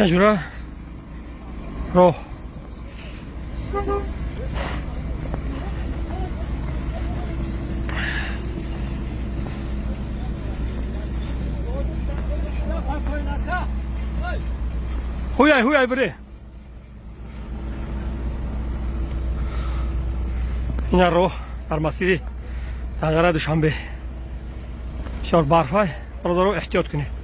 Яжура роҳ. Ҳуяй, ҳуяй, бире. Ина роҳ дар масири Данғара, Душанбе. Бисёр барфай, бародаро, эҳтиёт кунед.